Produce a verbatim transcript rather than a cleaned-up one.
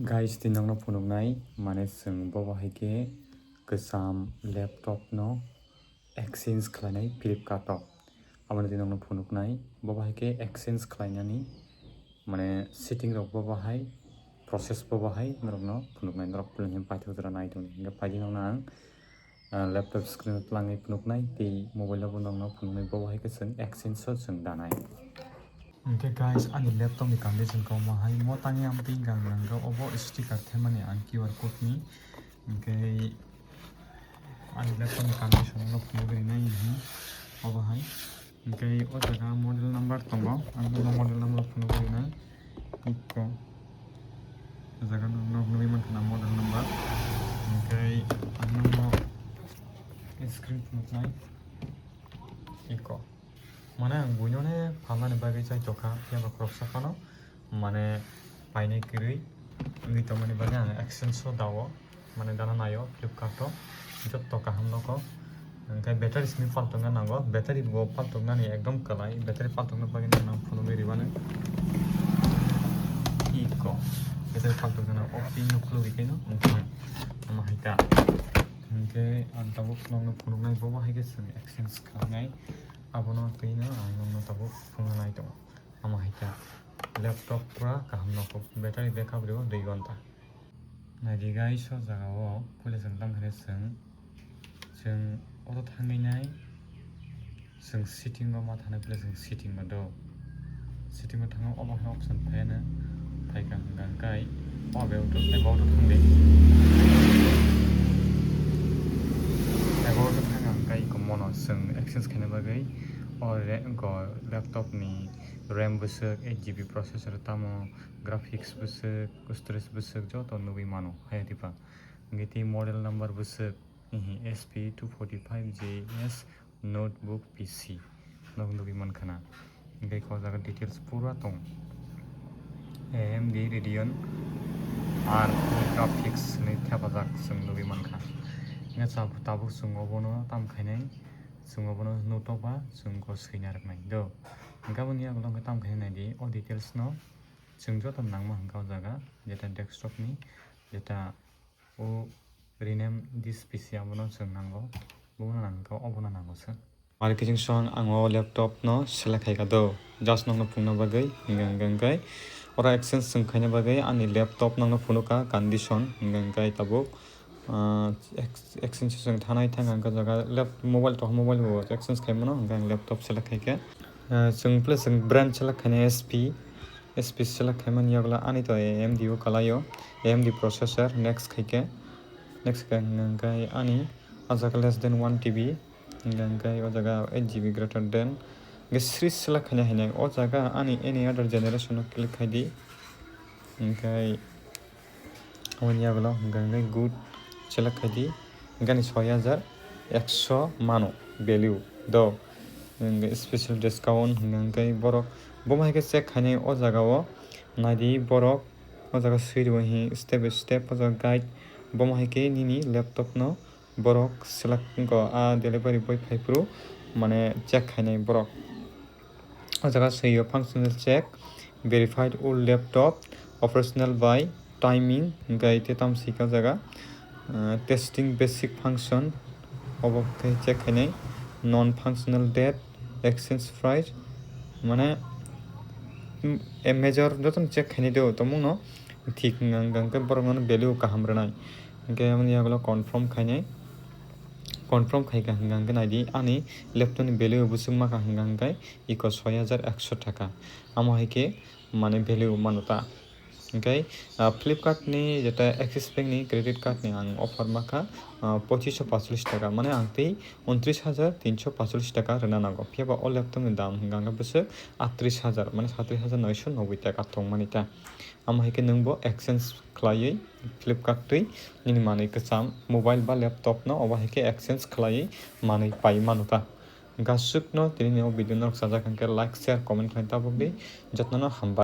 Guys, tini nokno phunuknai, mane chwng bobo hai khe kwcham laptop no exchange khlainai Flipkart o. Aboni tini nokno phunuknai, bobo hai khe exchange khlainani, mane setting rok bobo hai, process bobo hai norokno phunuknai, norok puilani paithak jora nai tongdi. Hingkhe phaidi nokno ang ah, laptop screen o twlangwi phunuknai tei mobile o bo nokno phunuknai, bobo hai khe chwng exchange o chwng danai. Hingkhe guys, ani laptop ni condition khe omo hai, mo tangwi ang twi gang gang khe obo sticker thepmani ang Q R code ni. Hingkhe ani laptop ni condition no phunugwi nai, obo hai. Hingkhe o jaga model number tongo, ang nokno model number phunugwi nai. Iko. O jaga nokno nugwi mankha na model number. Hingkhe ang nokno screen phunuknai. Iko. Mane ang buino ne phalnani bagwi chai tokha, phiya ba khoroksa phano mane painai kwrwi wngwi tongmani bagwi ang exchange o dao. Mane dana naio Flipkart o, jotto kaham nogo. Hingkhe battery simi paltokna nango, battery bo paltoknani ekdom kwlai, battery paltokna bagwi nang phunugwi rwmani. Iko, battery paltokna o pin no khulugwi khaino wngkha, omo hai ta. Hingkhe ang tabuk nokno phunuknai, bobo hai khe chwng exchange khlainai, abono twino ang nokno tabuk phunuknai tongo. Omo hai khe laptop pura kaham nogo, battery backup rw dui ghonta. Naidi guys, o jaga o puila chwng tamo khe chwng, chwng auto thangwi nai, chwng setting o ma thanai puila chwng setting o do. Setting o thangwi obo hai option phaiya na, phaikha hwnkha hwnkhe o about o, about o thangdi. About o thangkha hwnkhe iko mono chwng exchange khaina bagwi o re-, go laptop ni RAM bwswk, eight G B processor tamo, graphics bwswk, storage bwswk joto nugwi mano, haya diba. Hingkhe tei model number bwswk, hihi, S P two forty-five J S notebook P C. Nok nugwi mankha na. Hingkhe o jaga details pura tong. A M D Radeon R four graphics hinwi thepajak chwng nugwi mankha. Hingkhe tabuk chwng obono tam khainai, chwng obono nuktok ba chwng go swina rwknai do. Hingkhe aboni yagulo hwnkhe tam khainai naidi o details no. Chwng joto nangma hwnkha o jaga, jeta desktop ni, jeta o rename this P C abono chwng nango, bono nangkha, obono nango chwng. Mari kiching song ang o laptop no select khaikha do, just nokno phungna bagwi, hingkha hingkha hingkha oro exchange chwng khaina bagwi ani laptop nokno phunukha condition, hingkha hingkha tabuk. Ah, ex-, exchange session thanai thang ang khe jaga lap-, mobile to mobile bo exchange khai mano, hingkhe ang laptop select khai khe. Ah, chwng plus chwng brand select khaina S P, S P select khai mani yagulo ani to A M D o kalaio, A M D processor, next khai khe. Next khai hingkhe ani o jaga less than one T B, hingkhe o jaga eight G B greater than, hingkhe series select khaina hinai o jaga ani any other generation o click khai di, hingkhe. Aboni yagulo hwnkha hwnkhe good select khai di, hwnkhe ani soi hajar ekso mano value do, hwnkhe special discount hwnkha hwnkhe borok bomo hai khe check khainai o jaga o naidi borok o jaga swi rwui hi step by step o jaga guide bomo hai khe nini laptop no borok select wngkha, a delivery boy phai phuru mane check khainai borok. O jaga swi o functional check, verified old laptop, operational by timing, hingkhe tei tamo swi kha o jaga, ah, testing basic function, obo khe check khainai, non functional date, exchange price, mane, mm, a major jotono check khainai do, tongmungno thik wngkha hwnkhe borokno value kaham rwnai, hingkhe aboni yagulo confirm khainai, confirm khaikha hwnkha hwnkhe naidi ani laptop ni value bwswk makha hwnkha hwnkhe iko soi hajar ekso taka. Amo hai khe mane value mano ta. Hingkhe, ah, Flipkart ni jeta Axis Bank ni credit card ni ang offer makha, ah, pochish pachulish taka, mane ang tei untris hajar tinso pachulish taka rwna nango. Phiya ba o laptop ni dam hwnkha hwnkhe bwswk atris hajar, mane satris hajar noisho noboi taka tongmani ta. Amo hai khe nwng bo exchange khlaiwi Flipkart twi nini manwi kwcham mobile ba laptop no obo hai khe exchange khlaiwi manwi pai mano ta. Gasukno tini ni o video norok chajak hwnkhe like, share, comment khlai tabuk di. Jotono hambai.